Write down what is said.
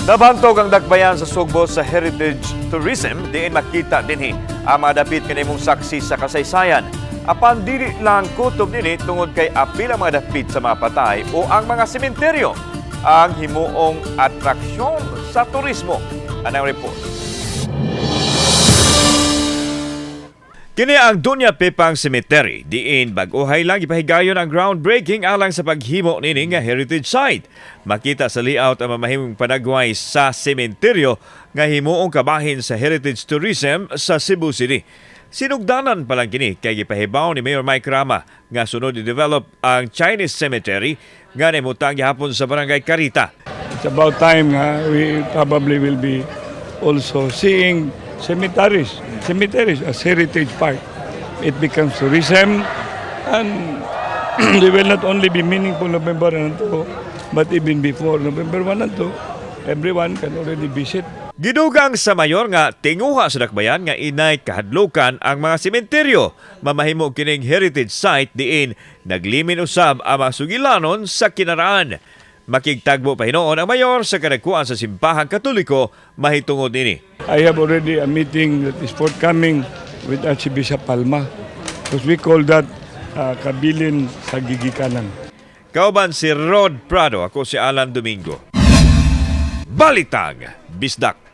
Nabantog ang dakbayan sa Sugbo sa heritage tourism, diin makita dinhi ang mga dapit kanimong saksi sa kasaysayan. Apan dili lang kutob nini tungod kay apil ang mga dapit sa mga patay o ang mga sementeryo ang himuong atraksyon sa turismo. Anang report. Kini ang Doña Pepang Cemetery, diin bag-ohay lang ipahigayon ang groundbreaking alang sa paghimo niini nga heritage site. Makita sa layout ang mamahimong panagway sa sementeryo nga himuong kabahin sa heritage tourism sa Cebu City. Sinugdanan pa lang kini kay gipahibaw ni Mayor Mike Rama nga sunod i-develop ang Chinese Cemetery nga nahimutang gihapon sa Barangay Carita. It's about time nga we probably will be also seeing cemeteries as heritage park. It becomes tourism and they will not only be meaningful November 1 but even before November 1 and 2, everyone can already visit. Gidugang sa mayor nga tinguha sa dakbayan nga inay kahadlukan ang mga sementeryo. Mamahimo kining heritage site diin naglimin usab ang mga sugilanon sa kinaraan. Makigtagbo pa hinuon ang mayor sa kadagkuan sa Simbahang Katoliko mahitungod nini. I have already a meeting that is forthcoming with Archbishop Palma because we call that kabilin sa gigikanan. Kauban si Rod Prado, ako si Alan Domingo. Balitang Bisdak.